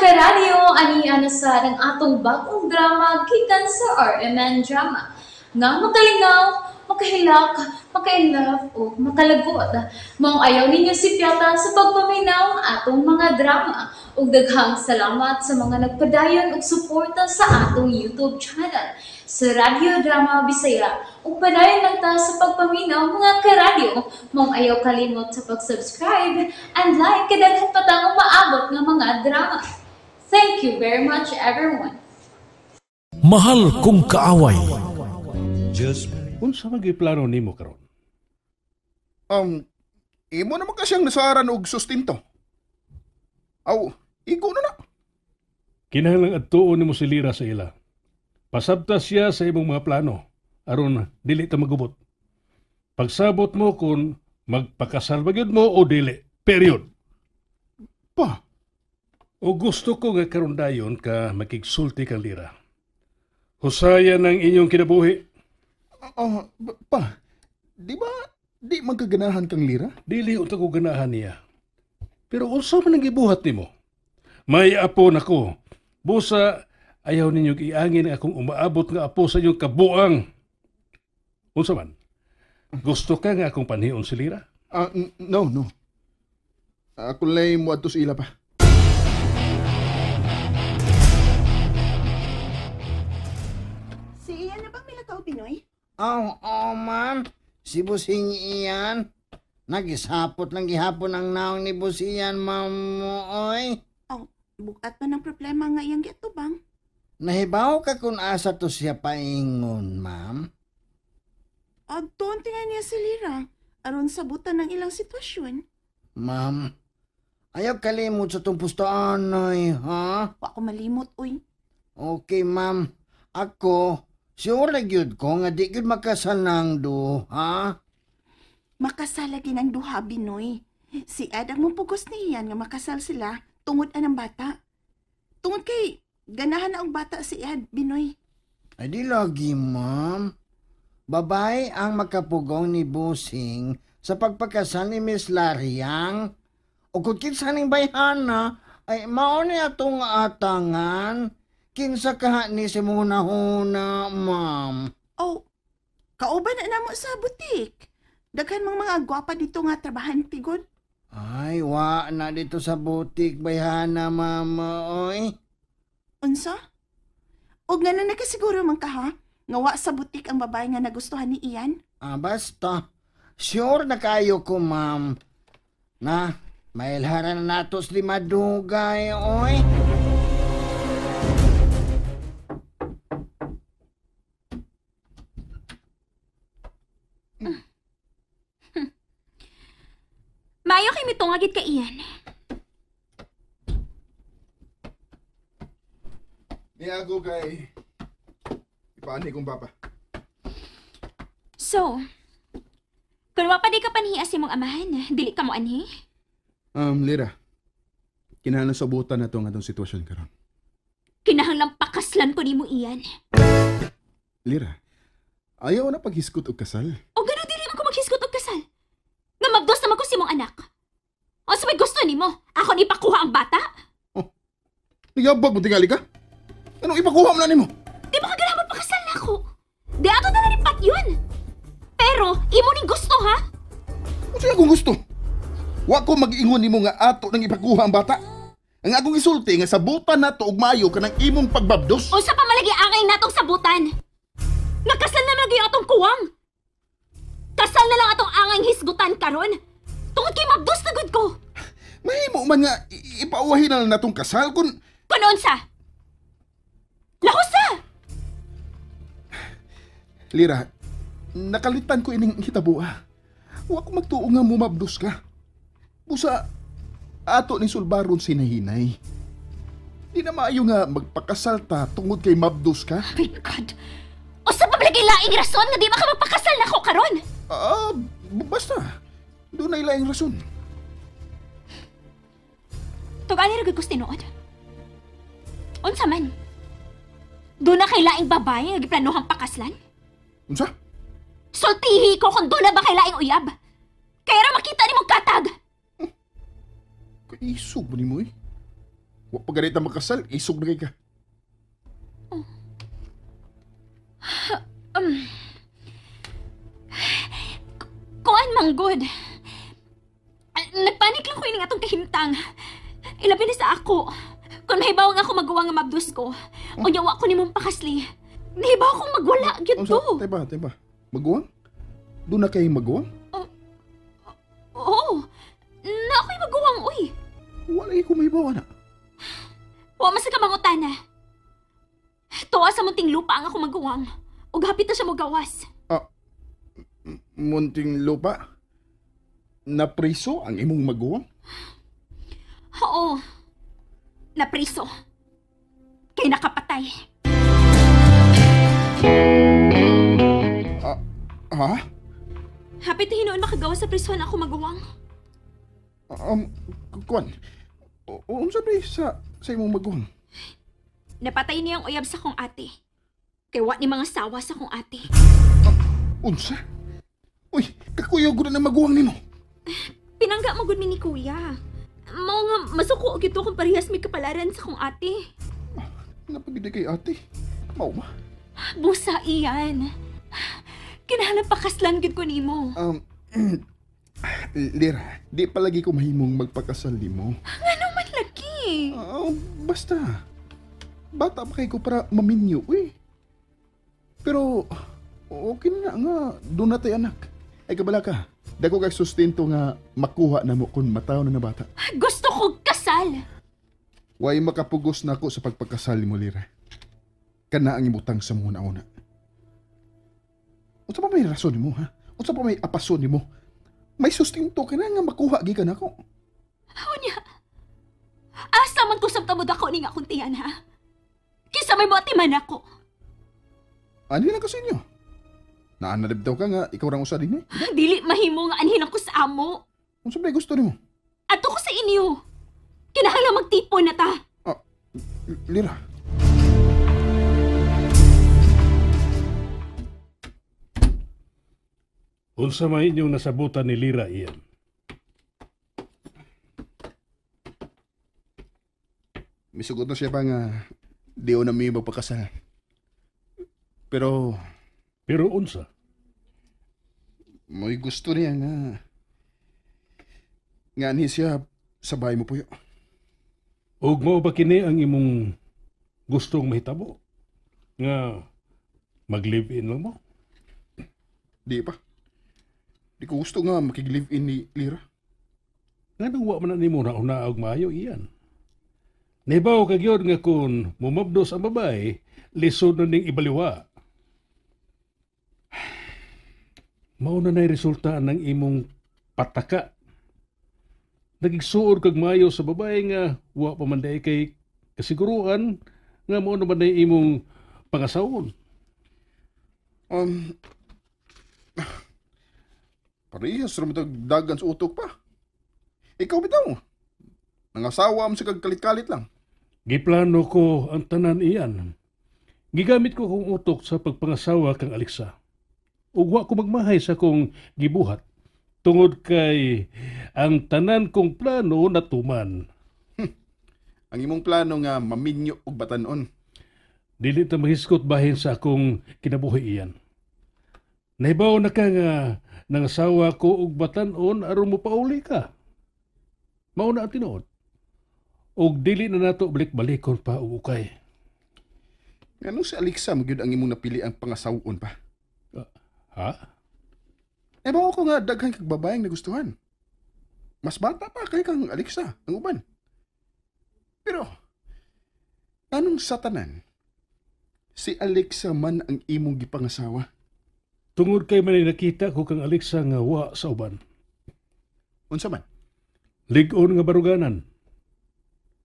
Karadyo, ani ana sa ang atong bagong drama gikan sa RMN Drama. Nga makalingaw, makahilak, maka-inlove o makalagot. Maong ayaw ninyo sipyata sa pagpaminaw atong mga drama. Ug daghang salamat sa mga nagpadayon og suporta sa atong YouTube channel sa Radyo Drama Bisaya. Ug padayon lang ta sa pagpaminaw mga karadyo. Maong ayaw kalimot sa pag-subscribe and like kay daghan pa tang umaabot nga mga drama. Thank you very much, everyone. Mahal kong kaaway. Unsa man plano nimo karon? Imo naman kasi ang nasaran og sustento. Aw, igo na na. Kinahanglang adtuon nimo si Lira sa ila. Pasabta siya sa imong mga plano aron dili ta magubot. Pagsabot mo kung magpakasal ba gyud mo o dili. Period. Pa. O gusto ko nga karon dayon ka makigsulti kang Lira. Husayan ang inyong kinabuhi. Pa, di ba di magkaganahan kang Lira? Dili unta ko ganahan niya. Pero unsa man ang gibuhat nimo? May apo nako. Busa ayaw ninyong iangin akong umaabot nga apo sa inyong kabuang. Unsa man? Gusto ka nga akong panhion si Lira? No, no. Ako lay mo adto sa ila pa. Si Ian na bang milakaw, Pinoy? Oo, ma'am. Si Busing Ian. Nagisapot lang gihapon ang naong ni Busian, ma'am oy. Oh, bukat pa ng problema nga iyang giatubang. Nahibaw ka kung asa to siya paingon, ma'am? Adtoon tinga niya si Lira. Aron sabutan ng ilang sitwasyon. Ma'am, ayaw kalimot sa tong pustaan, ay, ha? Wa ko malimot, uy. Okay, ma'am. Ako, sure na gyud ko nga di gyud makasal ng duha. Makasal lagi ng duha, Binoy. Si Ed ang mupugos ni Ian nga makasal sila tungod anang bata. Tungod kay ganahan na ang bata si Ed, Binoy. Ay di lagi, ma'am. Babae ang makapugong ni Busing sa pagpakasal ni Miss Lariang. O kung kinsa ning bayhana, ay mao ni atong atangan. Kinsa kaha ni si muna-huna, ma'am. Oh, kauban na namo sa butik. Daghan mang mga gwapa dito nga trabahan, tigod. Ay, wa na dito sa butik, bayhana, ma'am, oy. Unsa? Og nga na nakasiguro man ka, ha? Nga wa sa butik ang babae nga nagustuhan ni Ian? Ah, basta. Sure na kayo ko, ma'am. Na, mailharan na nato sa 5 dugay, oy. Mayo kay mitungagit ka, Ian. Niago kay ipaani kong papa. So, kung wa pa di ka panhiya si mong amahan, dili ka mo anhi? Lira, kinahanglan sabutan na to ang atong sitwasyon karon. Kinahanglan pakaslan ko nimo, Ian. Lira, ayaw na paghisgot og kasal. O gano dili man ko maghisgot og kasal? Nga mabdos naman ko si mong anak. O sa may gusto nimo, ako ni ipakuha ang bata? Oh, niyabag mo tingali ka? Anong ipakuha mo na nimo? Di ba kagala magpakasal na ako? Di ato na nalipat yun. Pero, imo ning gusto, ha? Unsa akong gusto? Wa ko mag-ingon nimo nga ato nang ipakuha ang bata. Ang akong isulti nga sabutan nato og maayo kanang imong pagbabdos. Unsa pa malagi angay natong sabutan? Nakasal na lagi atong kuwang. Kasal na lang atong angay hisgutan karon. Tungod kay mabdos na gud ko. Mahimo man nga ipauwahin na lang natong kasal kun kun unsa? Lahusa! Lira, nakalitan ko ining hitabuha. Wa ko magtuo nga mumabdos ka. Busa, ato ni sulbaron sinahinay. Di na maayo nga magpakasal ta tungod kay mabdos ka. Oh my God! Usa pa lagi laing rason nga di ba ka magpakasal nako karon? Basta. Doon na ilaing rason. Tug-ani ra gud ko tinuod. Unsa man? Doon na kay laing babae nga giplanuhang pakaslan? Unsa? Sultihi ko kung doon na ba kay laing uyab. Kaya ra makita nimong katag. Kaisog ba nimo eh? Wa pa ganita makasal, isog na kay ka. Oh. Kuan manggod. Nagpanik lang ko ining atong kahimtang. Ilabi na sa ako. Kung mahibaw nga ako magawa nga mabdus ko, unya wa ko nimong pakasli. Nahibaw akong magwala gyud to. Teba. Maguwang? Doon na kay maguwang? Oo. Na ako'y maguwang, uy. Wala ko mahibaw, ana. Wa man sa kamangutana. Tuwa sa munting lupa ang ako maguwang. Ug hapit na siya mogawas. Munting lupa? Napriso ang imong maguwang? Oo. Napriso. Kay nakapatay. Ha? Hapit na hinuon makagawa sa prisuhan ako maguwang. Kuan. Unsa ba sa imong maguwang? Napatay niya ang uyab sa kong ate. Kay wa ni mga sawa sa kong ate. Unsa? Uy, kakuyog na ng maguwang nimo. Pinangga mo gud mi ni kuya. Mao nga masuko gyud kung parehas may kapalaran sa kong ate. Napagid kay ate. Mao ba? Busa iyan. Kinahanglan pakaslan gyud ko nimo. Lira, di palagi ko mahimong magpakasal nimo. Ngano man lagi? Basta. Bata pa kay ko para maminyo, uy. Pero okay na nga, doon na tay anak. Ay kabala ka. Dako kag sustento nga makuha na mo kung mataw na na bata. Gusto kong kasal. Way makapugos na ako sa pagpagkasal mo, Lira. Kana ang imutang sa muna una. Unsa pa may rason nimo, ha? Unsa pa may apason nimo? May sustento ka na nga makuha gikan ako. Unya. Asa man ko samtang mo dako ning akong tiyan, ha? Kinsa may moatiman ako. Ani lang kasi inyo? Naanalib daw ka nga, ikaw rang usa din eh. Dili mahimo nga anhin ako sa amo. Unsa ba gusto nimo? Ato ko sa inyo. Kinahanglan magtipon na ta. Lira. Unsa may inyong nasabutan ni Lira iyan? Misugot na siya pa nga di na mi magpakasal. Pero unsa? May gusto niya nga anhi siya sa bahay mo puyo. Ug mao ba kini ang imong gustong mahitabo? Nga mag-live-in lang mo? Di pa. Di ko gusto nga makig-live-in ni Lira. Nganong wa man na nimo nauna og maayo iyan? Nahibaw ka gyud nga kung mumabdos ang babae, lisod na ning ibaliwa. Mao na na'y resulta ng imong pataka. Nagigsuod kag maayo sa babae nga wa pa man day kay kasiguruan nga mao na man day imong pangasawon. Parehas ra man dagan sa utok pa. Ikaw bitaw. Nangasawa mo sa kagkalit-kalit lang. Giplano ko ang tanan iyan. Gigamit ko kong utok sa pagpangasawa kang Alexa. Ug wa ko magmahay sa kong gibuhat. Tungod kay ang tanan kong plano natuman. Ang imong plano nga maminyo og batan-on. Dili ta mahiskot bahin sa akong kinabuhi iyan. Nahibaw na ka nga nangasawa ko og batan-on aron mopauli ka. Mao na ang tinuod. Og dili na nato balik-balikon pa og ukay. Nganong si Alexa magyud ang imong napili ang pangasawon pa? Ha? Eh bawo ko nga daghan kag babaeng nagustuhan. Mas bata pa kay kang Alexa ang uban. Pero anong sa tanan? Si Alexa man ang imong gipangasawa. Tungod kay man nakita ko kang Alexa nga wa sa uban. Unsa man? Lig-on nga baruganan.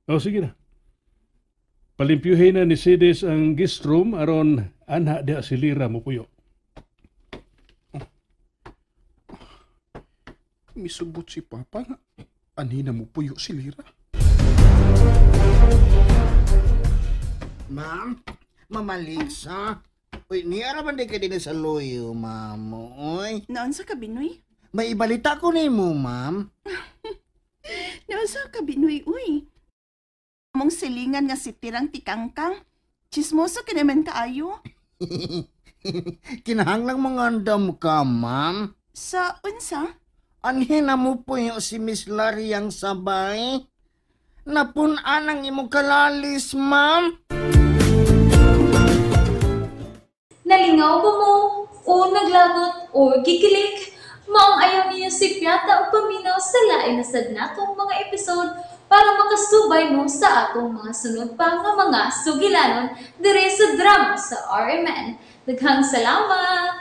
O sige na. Palimpyuhin na ni Sides ang guest room aron anha diha si Lira mopuyo. Oh. Misugot si Papa nga anhi na mopuyo si Lira. Ma'am, Ma'am Alexa. Uy, niara man di ka din sa loyo, ma'am. Uy. Noon sa kabinoy? May ibalita ko nimo, ma'am. Noon sa kabinoy, uy. Mong silingan nga si Tirang Tikangkang. Chismoso ka naman kaayo. Kinahanglang mga andam ka, ma'am. Sa unsa? Anhin na mo po yung si Miss Lariang sabay. Napun-an ang imong kalalis, ma'am. Nalingaw ba mo? O naglagot o gikilig? Maong ayaw niyo si Piata o paminaw sa lain na sad natong mga episode para makasubay mo sa atong mga sunod pa nga mga sugilanon dire sa drama sa RMN. Daghang salamat!